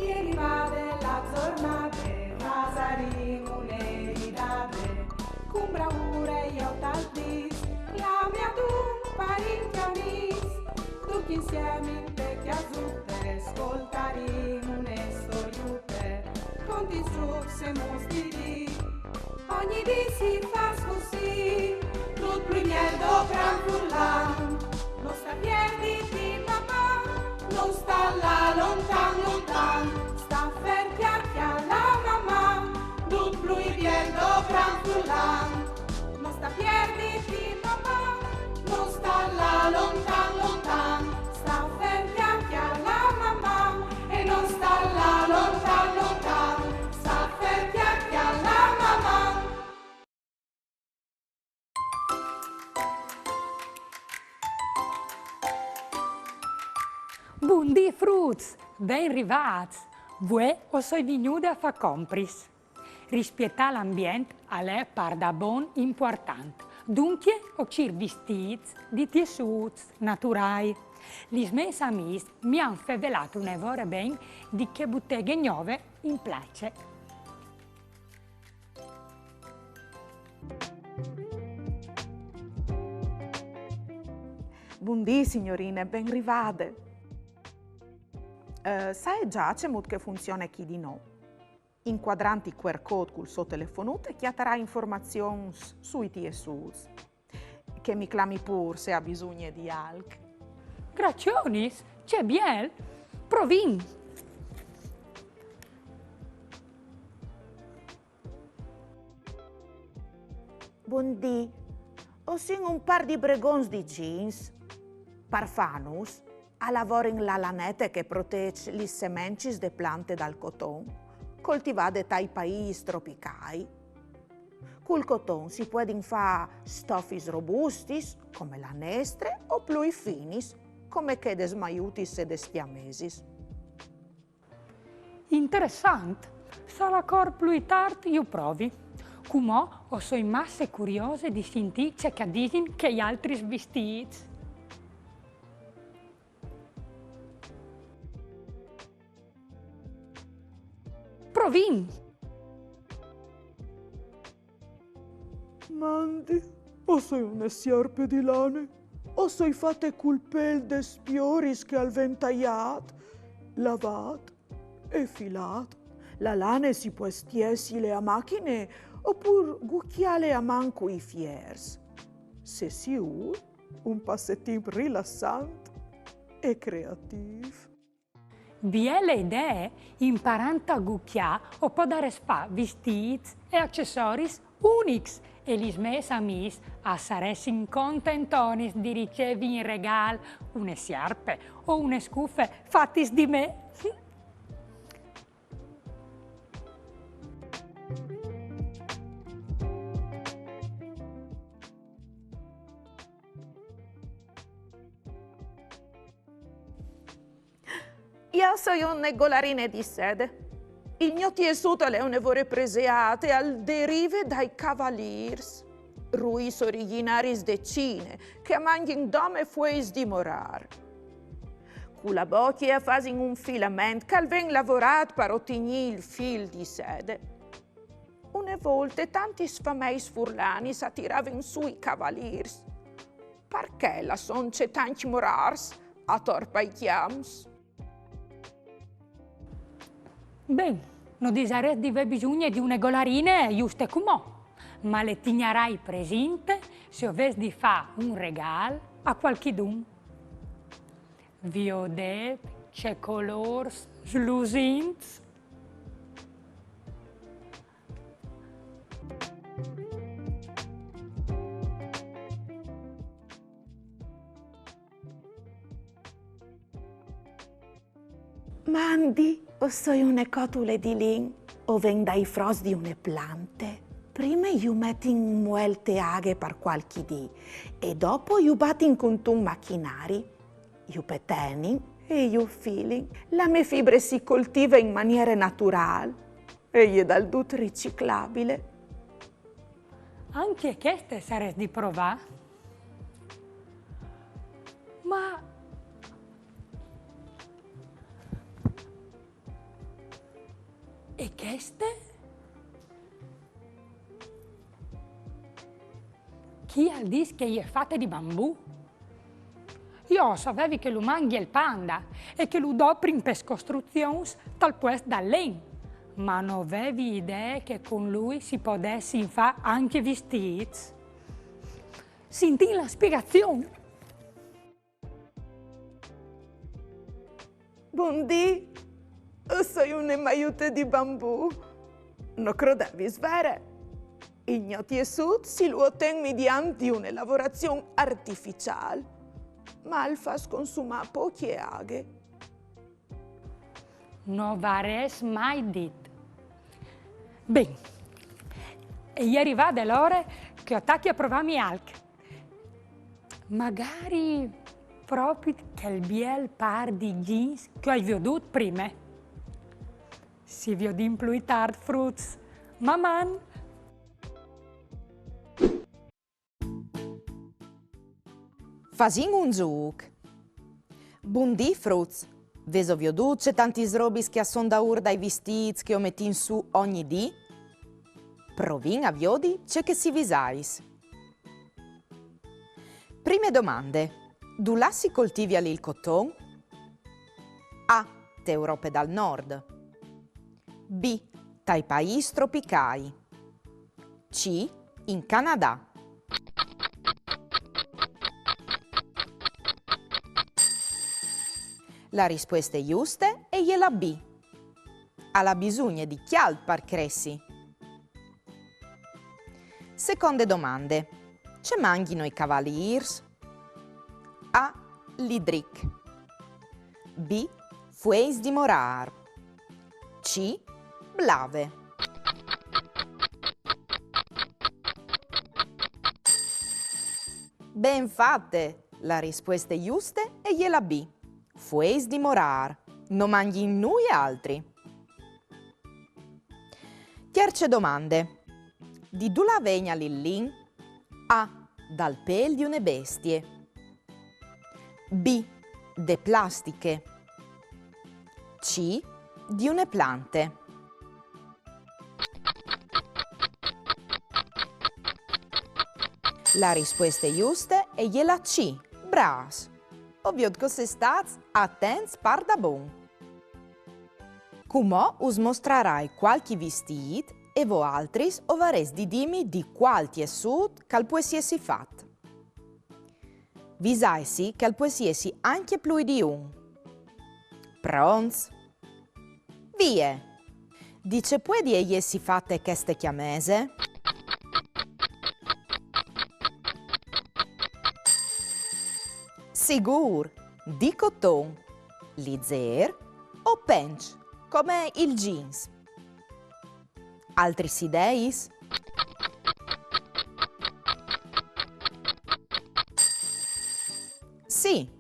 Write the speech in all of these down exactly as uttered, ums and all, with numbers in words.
E rivade la zornade, fasarìn une ridade, cun braure jo tal dis, clame adun parint e amis, ducj insiemi inte cjasute, scoltarìn une storiute, conti succemus di dì. Ogni dì si fâs cussì, dut plui biel dopran furlan. No sta pierditi, maman, no sta lâ lontan, lontan, sta fer cjale, cjale, maman, dut plui biel dopran furlan. No sta pierditi, maman, no sta lâ lontan, lontan, sta fer cjale, cjale, maman, e no sta lâ lontan, lontan, sta fer cjale, cjale, maman. Bundì fruts, ben rivâts! Vuê o soi vignude a fâ compris. Rispietâ l'ambient al è pardabon impuartant. Duncje o cîr vistîts di tiessûts naturâi. Lis mês amiis mi àn fevelât une vore ben di chê buteghe gnove in place. Bundì, signorine, ben rivade. Eh, saie za cemût che e funzione chi di nô. Incuadrant il QR code cul so telefonut e cjatarà informazions sui tiessûts. Che mi clami pûr se e à bisugne di alc. Gracionis, ce biel! Provìn! Bundì. O sin un pâr di bregons di jeans. Par fânus, a lavorin la lanete che e protêç lis semencis de plante dal coton, coltivade tai paîs tropicâi. Cul coton si puedin fâ stofis robustis, come la nestre, o plui finis, come chê des maiutis e des cjamesis. Interessant! Se al ocor plui tart ju provi. Cumò o soi masse curiose di sintî ce che a disin chei altris vistîts. Provìn! Mandi, o soi une siarpe di lane. O soi fate cul pêl des pioris che al ven taiât, lavât e filât. La lane si pues tiessile a machine opûr gucjâle a man cui fiers. Se si vûl, un passatimp rilassant e creatîf. Biele idee, imparant a gucjâ o podarès fâ vistîts e acessoris unics e lis mês amiis a saressin contentonis di ricevi in regâl une siarpe o une scufe fatis di me. Jo o soi une golarine di sede. Il gno tiessût al è une vore preseât e al derive dai cavalîrs, ruis origjinaris de Cine, che a mangjin dome fueis di morâr. Cu la bocje a fasin un filament che al ven lavorât par otignî il fîl di sede. Une volte tantis fameis furlanis a tiravin sù i cavalîrs. Parcè la son cetancj morârs ator pai cjamps? Ben, no disarès di vê bisugne di une golarine juste cumò, ma le tignarai presinte se o ves di fâ un regâl a cualchidun. Viodêt ce colôrs slusints! Mandi, o soi une cotule di lin, o ven dai fros di une plante. Prime ju metin in muelt aghe par cualchi dì e dopo ju batin cuntun machinari. Ju petenin e ju filin. La mê fibre si coltive in maniere naturâl e e je dal dut riciclabile. Ancje cheste sarès di provâ. Ma, E cheste? Chi al dîs che e je fate di bambù? Jo o savevi che lu mangje il panda e che lu doprin pes costruzions tal puest dal len, ma no vevi idee che cun lui si podessin fâ ancje vistîts. Sintìn la spiegazion. Bundì, o soi une maiute di bambù. No crodevis, vere? Il gno tiessût si lu oten midiant di une lavorazion artificiâl, ma al fâs consumâ pocje aghe. No varès mai dit. Ben, e je rivade l'ore che o tachi a provâmi alc. Magari propit chel biel pâr di jeans che o ai viodût prime. Si viodìn plui tart, fruts. Maman! Fasìn un zûc. Bundì, fruts. Vêso viodût ce tantis robis che a son daûr dai vistîts che o metìn sù ogni dì? Provìn a viodi ce che si visais. Prime domande. Dulà si coltivial il coton? A. Te Europe dal Nord. B. Tai paîs tropicâi. C. In Canadà. La rispueste juste e je la B. Al à bisugne di cjalt par cressi. Seconde domande. Ce mangjino i cavalîrs? A. Lidric. B. Fueis di morâr. C. Blave. Ben fate! La rispueste juste e je la B. Fueis di morâr. No mangjin nuie altri. Tierce domande. Di dulà vegnial il lin? A. Dal pêl di une bestie. B. De plastiche. C. Di une plante. La rispueste juste e je la C. Brâfs! O viôt che o sês stâts atents pardabon. Cumò us mostrarai cualchi vistît e voaltris o varês di dîmi di cuâl tiessût che al pues jessi fat. Visaitsi che al pues jessi ancje plui di un. Pronts? Vie! Di ce puedie jessi fate cheste cjamese? Sigûr, di coton, lizêr o penç, come il jeans. Altris ideis? Sì,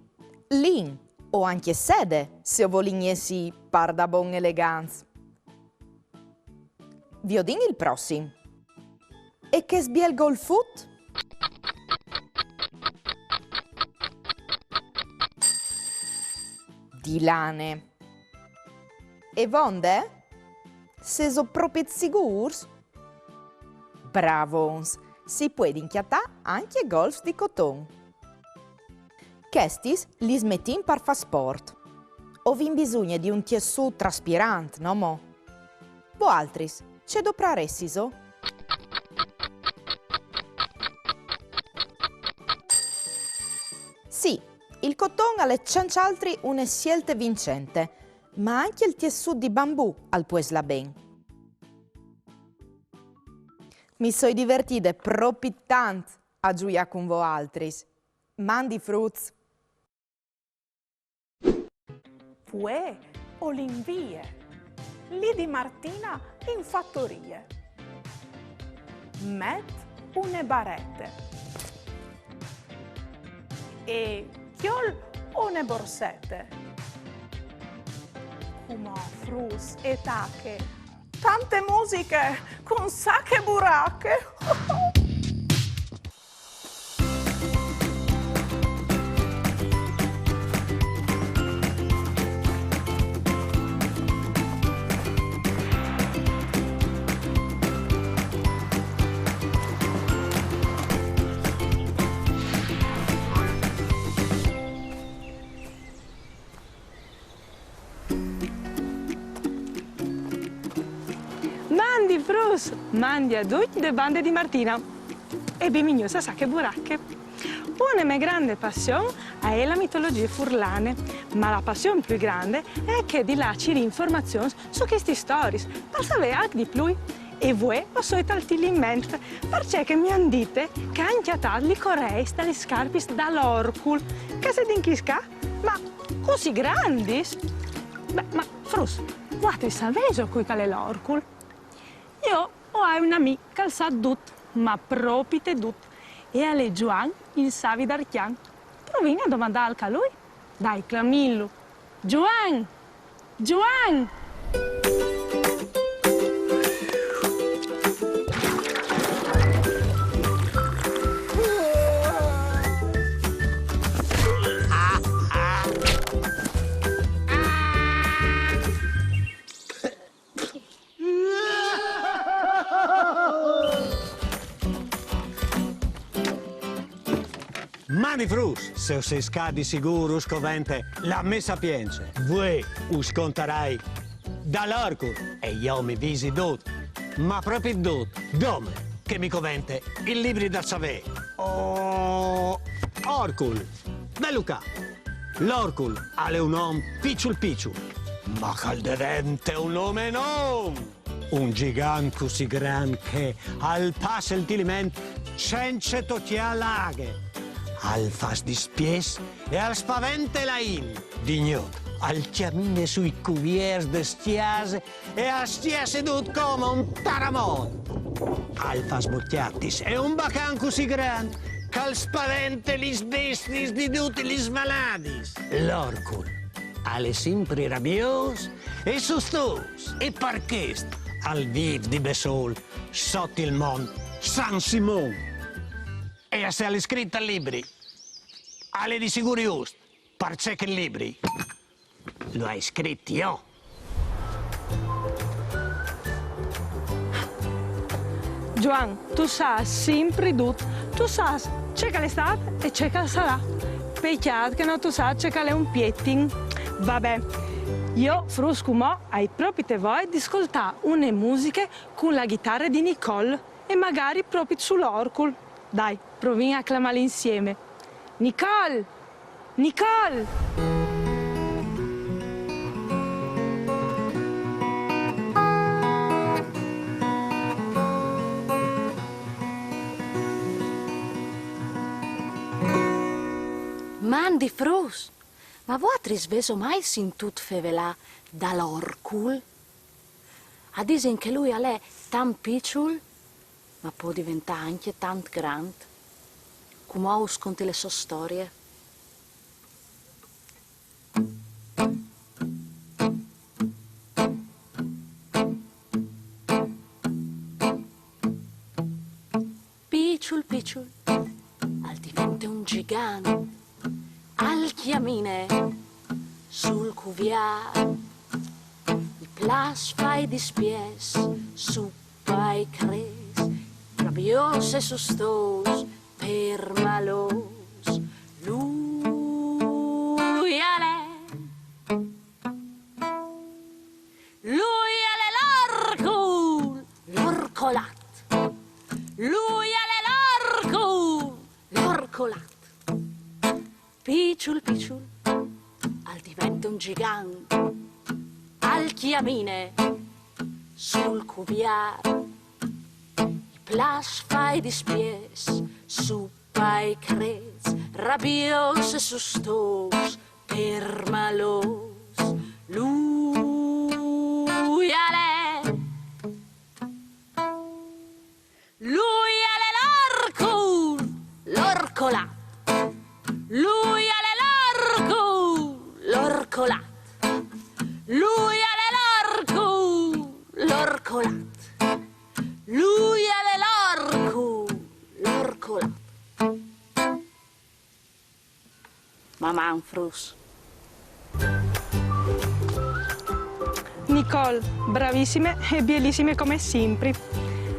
lin o ancje sede, se o volìn jessi pardabon elegants. Viodìn il prossim. E chest biel golfut? Di lane. E vonde? Sêso propit sigûrs? Bravons! Si puedin cjatâ ancje golfs di coton. Chestis lis metìn par fâ sport. O vin bisugne di un tiessût traspirant, no mo? Voaltris, ce dopraressiso? Sì, il coton al è cence altri une sielte vincente, ma ancje il tiessût di bambù al pues lâ ben. Mi soi divertide propit tant a zuiâ cun voaltris. Mandi fruts! Vuê o lin vie. Li di Martina in fatorie. Met une barete. E cjol une borsete. Cumò fruts e tache tante musiche cun sache burache. Mandi fruts, mandi a ducj de bande di Martina e benvignûts a Sache Burache. Une mê grande passion e je la mitologjie furlane, ma la passion plui grande e je chê di lâ a cirî informazions su chestis storiis, par savê alc di plui. E vuê o soi tal Tiliment, parcè che mi àn dite che a àn cjatât lis coreis da lis scarpis dal Orcul, che a sedin chis ca, ma cussì grandis? Beh, ma fruts, vualtris savêso cui che al è l'Orcul? Jo o ai un amì che al sa dut, ma propit dut, e al è Zuan il savi d'Arcjan. Provìn a domandâ alc a lui. Dai, clamìnlu. Zuan! Zuan! Mandi fruts, se o sês ca di sigûr us covente la mê sapience. Vuê us contarai dal Orcul e jo mi visi dut, ma propit dut, dome che mi covente il libri dal savê. Oh, Orcul, velu ca. L'Orcul al è un om piçul piçul, ma che al devente un omenon! Un gjigant cussì grant che al passe il Tiliment cence tocjâ la aghe. Al fâs dispiets e al spavente la int. Di gnot al cjamine sui cuvierts des cjasis e al scjasse dut come un taramot. Al fâs bocjatis e un bacan cussì grant che al spavente lis bestiis di dutis lis valadis. L'Orcul al è simpri rabiôs e sustôs, e par chest al vîf di bessôl sot il mont San Simon. E se al è scrit tal libri, al è di sigûr just, parcè che il libri lu ai scrit jo. Zuan, tu sâs simpri dut. Tu sâs ce che al è stât e ce che al sarà. Pecjât che no tu sâs ce che al è un pietin. Va ben, jo, fruts, cumò o ai propit voie di scoltâ une musiche cun la ghitare di Nicole e magari propit sul Orcul. Dai, provìn a clamâle insiemi. Nicole! Nicole! Mandi fruts! Ma vualtris vêso mai sintût fevelâ dal Orcul? A disin che lui al è tant piçul, ma al pues deventâ ancje tant grant. Cumò us conti la sô storie. Piçul, piçul, al devente un gjigant, al cjamine sul cuviâr, i plâs fâi dispiets su pai crêts, rabiôs e sustôs, permalôs, lui al è. Lui al è l'Orcul, l'Orcolat. Lui al è l'Orcul, l'Orcolat. Piçul, piçul, al devente un gjigant, al cjamine sul cuviâr, i plâs fâi dispiets su pai crêts, rabiôs e sustôs, permalôs, lui al è. Lui al è l'Orcul, l'Orcolat. Lui al è l'Orcul, l'Orcolat. Lui al è l'Orcul, l'Orcolat. Lui al è l'Orcul, l'Orcolat. Maman, fruts. Nicole, bravissime e bielissime come simpri.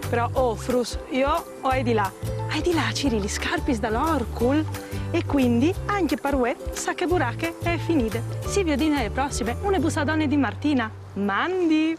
Però, oh, fruts, jo o ai di lâ. O ai di lâ a cirî lis scarpis dal Orcul e cuindi, ancje par vuê, Sache Burache e je finide. Si viodìn ae prossime, une bussadone di Martina. Mandi!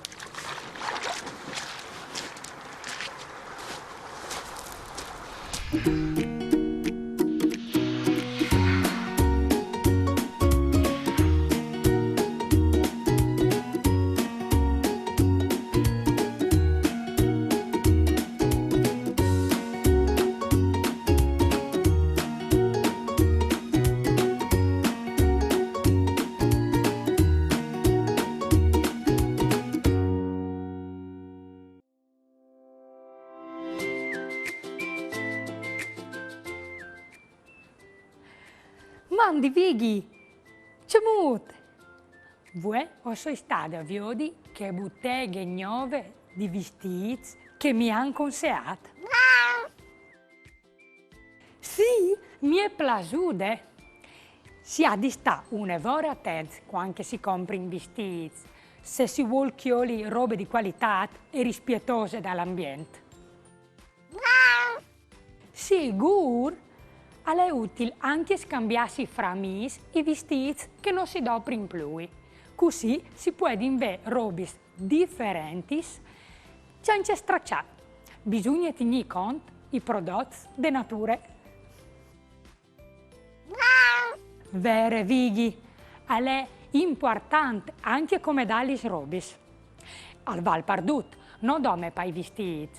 Mandi Vighi, cemût? Vuê o soi stade a viodi chê buteghe gnove di vistîts che mi àn conseât. Sì, mi è plasude. Si à di stâ une vore atents cuant che si comprin vistîts, se si vûl cjoli robe di cualitât e rispietose dal ambient. Sigûr, al è util ancje scambiâsi fra amîs i vistîts che no si doprin plui. Cussì si puedin vê robis diferentis cence straçâ. Bisugne tignî cont i prodots de nature. Vere, Vighi, al è impuartant ancje come dâ lis robis. Al vâl par dut, no dome pai vistîts.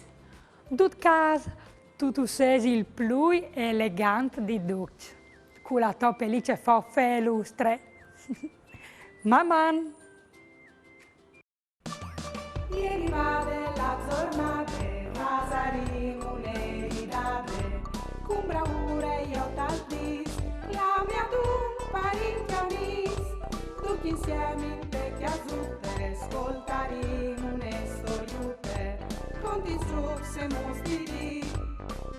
Dut câs, tu tu sês il plui elegant di ducj, cu la tô pelice fofe e lustre. Maman! E rivade la zornade, fasarìn une ridade, cun braure jo tal dîs, clame adun parint e amîs, ducj insiemi inte cjasute, scoltarìn une storiute, contìn strucs e muts di dì.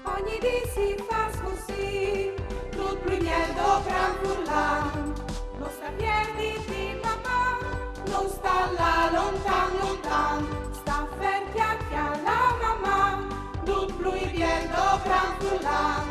Ogni dì si fâs cussì, dut plui biel dopran furlan. No sta pierditi, Maman, no sta lâ lontan, lontan. Sta fer, cjale, cjale, Maman, dut plui biel dopran furlan.